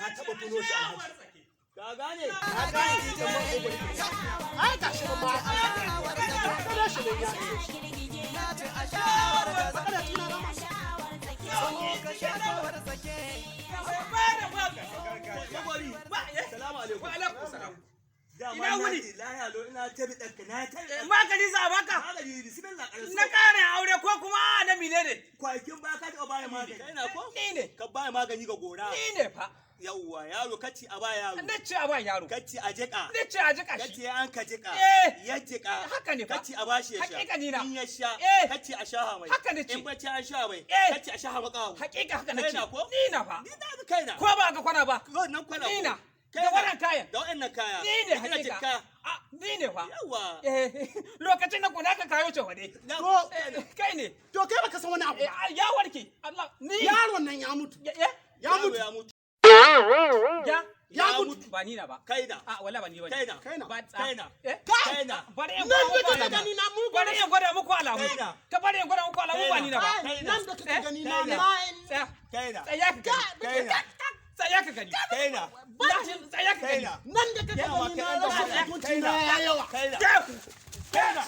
Na taɓa tuno shi, Alhaji. Ka gane? Na gane ita ma ko bari. Ai gashi nan ma. Kada shi ne ya iso shi. Kada tina na masu. Magwari. Salamu alaikum. Wa alaikum salam. Dama Ina na wuni? ce, lahiya lo, ina ta bi ɗanka, na ta bi ɗanka. Magani za a baka? Magani, bismillah, ƙarsu. Na ƙarin aure ko kuma a na mine ne? Kwakin ba ka taɓa bani magani. Kai na ko? Ni ne. Ka bani magani ga gora. Ni ne fa. Yawwa, yaro kaci a ba yaro. Na ce a ba yaro. Kaci a jiƙa. Na ce a jiƙa shi. Kaci an ka jiƙa. Eh. Ya jiƙa. Haka ne fa. Kaci a bashi ya sha. Hakika ni na. In ya sha. Eh. Kaci a sha mai. Haka ne ce. In bacci an sha mai. Eh. Kaci a sha makawo. Hakika haka na Kai ce. na ko? Ni na fa. Ni na bi kaina. Ko ba ga kwana ba. Wannan kwana Ni ko? na. Kai Da na. wannan kayan. Da wannan kaya. Ni ne Da kina hakika. jikka. A, ni ne fa. Yawwa. Eh, lokacin da kuna ka kayo ce wade. Na- To, Kai ne. to kai baka san wani abu. Eh, ya warke. Allah ni. Yaron nan ya mutu. Ya ya Ya Yaro mutu. ya mutu. ya. Ya mutu. Ba ni na ba. Kai na. A wala ba ni ba. Kai na. Kai na. Ba Kai na. Eh? Kai na. Bari in Nan gwada da muku kaka alamu. gani na mugu. Bari in gwada muku alamu. Kai na. Ka bari in gwada muku alamu ba ni na ba. Kai, nan da kaka gani na Kai na. na. Tsaya. Kai na. Tsaya ka gani. Kai na. Tsaya ka gani. Kai na. Tsaya ka Kai gani. na. Nan da kaka Yawa, gani na kai na. rashin mutunci na ya yawa. Kai na. Tsaya. Kai na.